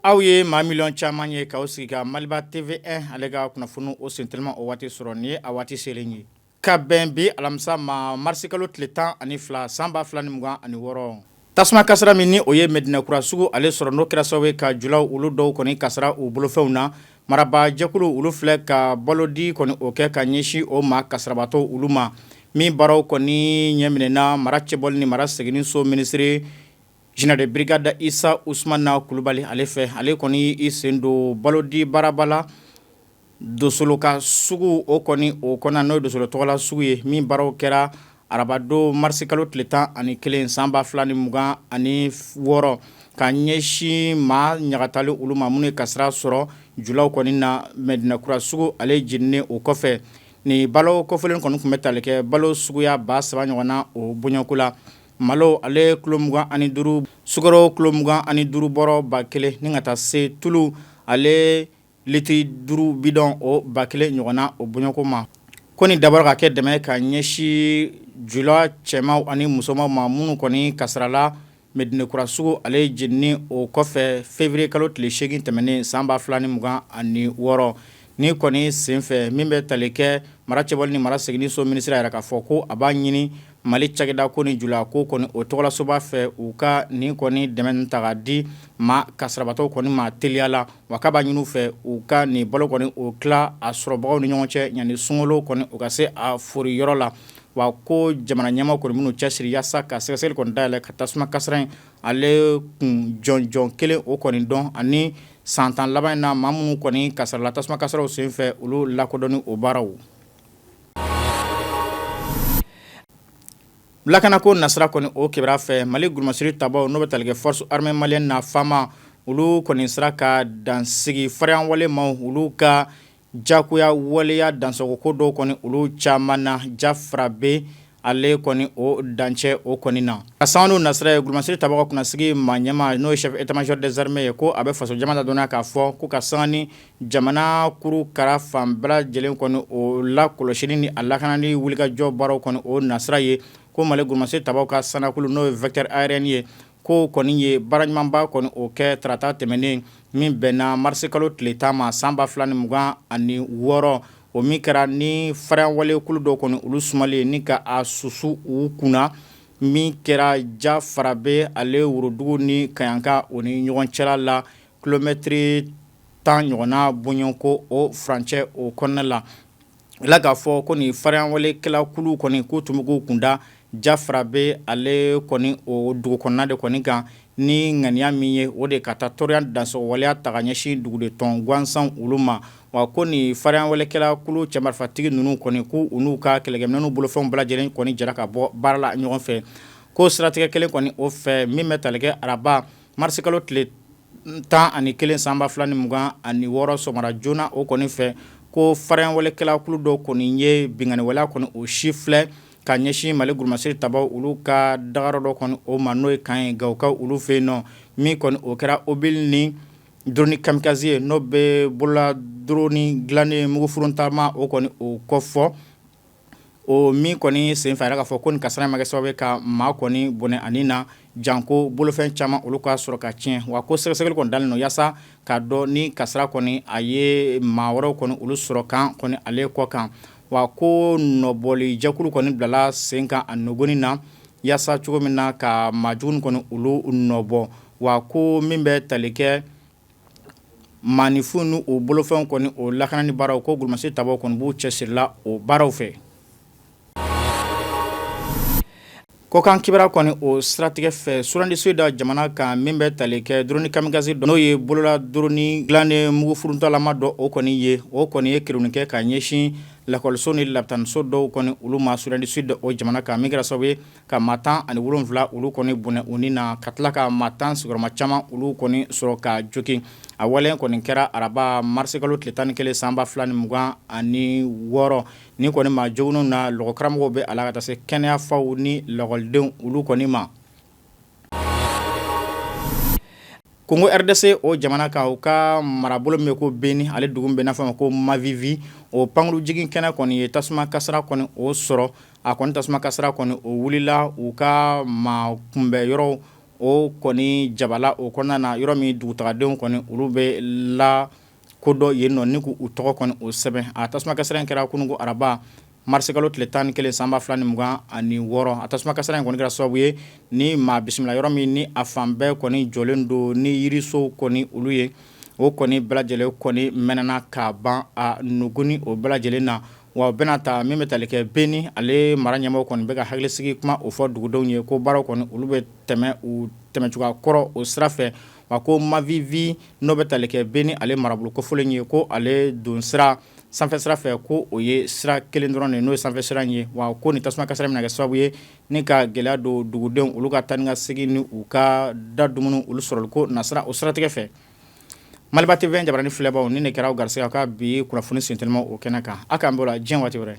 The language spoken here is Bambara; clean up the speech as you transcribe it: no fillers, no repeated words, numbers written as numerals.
Aw ye maa miliyɔn caman ye k'aw sigi ka Maliba TV1 ale ka kunnafoni o sentelima o waati sɔrɔ nin ye a waati selen ye ka bɛn bi alamisa ma marisikalo tile 12 san 2026. Tasuma kasara min ni o ye Medinakura sugu ale sɔrɔ n'o kɛra sababu ye ka julaw olu dɔw kɔni kasara u bolofɛnw na, marabaajɛkulu olu filɛ ka balodi kɔni o kɛ ka ɲɛsin o maa kasarabatɔ olu ma, min baaraw kɔni ɲɛminɛna mara cɛbɔli ni mara seginni so minisiri Général de brigade Isa Usumana Kulubali ale fɛ, ale kɔni i sen don balodi baaraba la Dosolo ka sugu o kɔni o kɔnɔ n'o ye Dosolo tɔgɔla sugu ye min baaraw kɛra arabadon marisikalo tile 11 san 2026 ka ɲɛsin maa ɲagatali olu ma minnu ye kasara sɔrɔ julaw kɔni na Medinakura sugu ale jeninen o kɔfɛ. Nin balo kofɔlen kɔni tun bɛ tali kɛ balo suguya 3000 ɲɔgɔn na o bɔɲɔgɔnko la. Malo ale kilo 25, sukaro kilo 25 bɔrɔ 1000 ni ka taa se tulu ale litiri 5 bidɔn o 1000 ɲɔgɔn na o bɔɲɔgɔnko ma. Ko nin dabɔra ka kɛ dɛmɛ ka ɲɛsin jula cɛmanw ani musomanw ma minnu kɔni kasarala Medinekura sugu ale jeninen o kɔfɛ février kalo tile 8 tɛmɛnen san 2026 nin kɔni senfɛ min bɛ tali kɛ mara cɛbɔli ni mara seginni so minisiri yɛrɛ k'a fɔ ko a b'a ɲini Mali cakɛda ko ni jula ko kɔni o tɔgɔlasoba fɛ u ka nin kɔni dɛmɛ ta ka di maa kasarabatɔw kɔni ma teliya la, wa k'a b'a ɲini u fɛ u ka nin balo kɔni o tila a sɔrɔbagaw ni ɲɔgɔn cɛ yanni sunkalo kɔni o ka se a fori yɔrɔ la, wa ko jamana ɲɛmaaw kɔni minnu cɛsiri yaasa ka sɛgɛsɛgɛli kɔni dayɛlɛ ka tasuma kasara in ale kun jɔnjɔn kelen o kɔni dɔn ani san 10 laban in na maa minnu kɔni kasarala tasuma kasaraw senfɛ olu lakodɔnni o baaraw. Lakanako nasira kɔni o kibaruya fɛ Mali gurumasiri tabaw n'o bɛ tali kɛ force armée malienne na FAMa olu kɔni sera ka dansigi farinyawale maaw olu ka jagoya waleya dansagoko dɔw kɔni olu caman na Jafarabe ale kɔni o dancɛ o kɔni na. Ka sanga n'o nasira ye gurumasiri tabaw kunnasigi maa ɲɛmaa n'o ye chef état-major des armées ye ko a bɛ fasojama ladɔnniya k'a fɔ ko ka sanga ni jamana kuru kara fan bɛɛ lajɛlen kɔni o lakɔlɔsili ni a lakanani wulikajɔ baaraw kɔni o nasira ye ko Mali gurumasiri tabaw ka sannakulu n'o ye vecteur aérien ye ko kɔni ye baara ɲumanba kɔni o kɛ tarata tɛmɛnen min bɛnna marisikalo tile 10 ma san 2026 o min kɛra ni farinyawale kulu dɔw kɔni olu sumalen ni ka a susu u kunna min kɛra Jafarabe ale worodugu ni Kaɲanka o ni ɲɔgɔn cɛla la kilomɛtiri 10 ɲɔgɔnna bɔɲɔgɔnko o furancɛ o kɔnɔna la la k'a fɔ ko nin farinyawalekɛla kulu kɔni k'u tun bɛ k'u kunda Jafarabe ale kɔni o dugu kɔnɔna de kɔni kan ni ŋaniya min ye o de ka taa tɔɔrɔya dansɔgɔwaleya ta ka ɲɛsin duguden tɔn gansan olu ma wa ko nin farinyawalekɛla kulu cɛmarifatigi ninnu kɔni k'u n'u ka kɛlɛkɛminɛnw bolofɛnw bɛɛ lajɛlen kɔni jɛra ka bɔ baara la ɲɔgɔn fɛ ko siratigɛ kelen kɔni o fɛ min bɛ tali kɛ araba marisikalo tile 11 san 2026 sɔgɔmada joona o kɔni fɛ ko farinyawalekɛla kulu dɔw kɔni ye binkanniwaleya kɔni o si filɛ ka ɲɛsin Mali gurumasiri tabaw olu ka dagayɔrɔ dɔ kɔni o ma n'o ye camp ye Gawokaw olu fɛ yen nɔ min kɔni o kɛra obus ni drone kamikaze ye n'o bɛ bolola drone dilannen mugufuruntama o kɔni o kɔfɔ o min kɔni senfɛ a yɛrɛ k'a fɔ ko nin kasara ma kɛ sababu ye ka maa kɔni bɔnɛ a ni na janko bolofɛn caman olu ka sɔrɔ ka tiɲɛ wa ko sɛgɛsɛgɛli kɔni dalen don yaasa k'a dɔn ni kasara kɔni a ye maa wɛrɛw kɔni olu sɔrɔ camp kɔni ale kɔ kan wa ko nɔbɔli jɛkulu kɔni bilala sen kan a nɔgɔni na yaasa cogo min na ka maa jugu kɔni olu nɔbɔ wa ko min bɛ tali kɛ maaninfin n'u bolofɛnw kɔni o lakanani baaraw ko gurumasiri tabaw kɔni b'u cɛsirila o baaraw fɛ. Kɔkan kibaruya kɔni o siratigɛ fɛ Soudan du Sud jamana kan min bɛ tali kɛ drone kamikaze n'o ye bolola drone dilannen mugufuruntalama dɔ o kɔni ye o kɔni ye kerunni kɛ ka ɲɛsin lakɔliso ni lapitaniso dɔw kɔni olu ma Soudan du Sud o jamana kan min kɛra sababu ye ka maa 17 olu kɔni bɔnɛ u ni na ka tila ka maa 10 sigiyɔrɔma caman olu kɔni sɔrɔ ka jogin a wale kɔni kɛra araba marisikalo tile 11 san 2026 nin kɔni maa joginnenw na lɔgɔkaramɔgɔw bɛ a la ka taa se kɛnɛyafaw ni lakɔlidenw olu kɔni ma. Kongo RDC o jamana kan u ka marabolo min bɛ ko Beni ale dugu min bɛ n'a fɔ a ma ko Mavivi o pankurunjigin kɛnɛ kɔni ye tasuma kasara kɔni o sɔrɔ a kɔni tasuma kasara kɔni o wulila u ka maa kunbɛn yɔrɔ o o kɔni jabala o kɔnɔna na, yɔrɔ min dugutagadenw kɔni olu bɛ la kodɔn yen nɔ ni k'u tɔgɔ kɔni o sɛbɛn. A tasuma kasara in kɛra kununko araba marisikalo tile 11 san 2026. A tasuma kasara in kɔni kɛra sababu ye ni maa bisimila yɔrɔ min ni a fan bɛɛ kɔni jɔlen don ni yirisow kɔni olu ye, o kɔni bɛɛ lajɛlen kɔni mɛnɛna ka ban a nuguni o bɛɛ lajɛlen na. Wa o bɛna ta min bɛ tali kɛ Beni ale mara ɲɛmɔgɔ kɔni bɛ ka hakilisigi kuma o fɔ dugudenw ye ko baaraw kɔni olu bɛ tɛmɛ u tɛmɛcogoya kɔrɔ o sira fɛ. Wa ko Mavivi n'o bɛ tali kɛ Beni ale marabolo kofɔlen ye, ko ale don sira sanfɛ sira fɛ, ko o ye sira kelen dɔrɔn de n'o ye sanfɛ sira in ye. Wa ko nin tasuma kasara bɛna kɛ sababu ye ni ka gɛlɛya don dugudenw olu ka taa ni ka segin ni u ka da dumuni olu sɔrɔli ko nasira o siratigɛ fɛ. Maliba TV jabarani filɛbaw, nin de kɛra aw garisɛgɛ ka bi kunnafoni sentelima o kɛnɛ kan. Aw k'an bɛn o la diɲɛ waati wɛrɛ.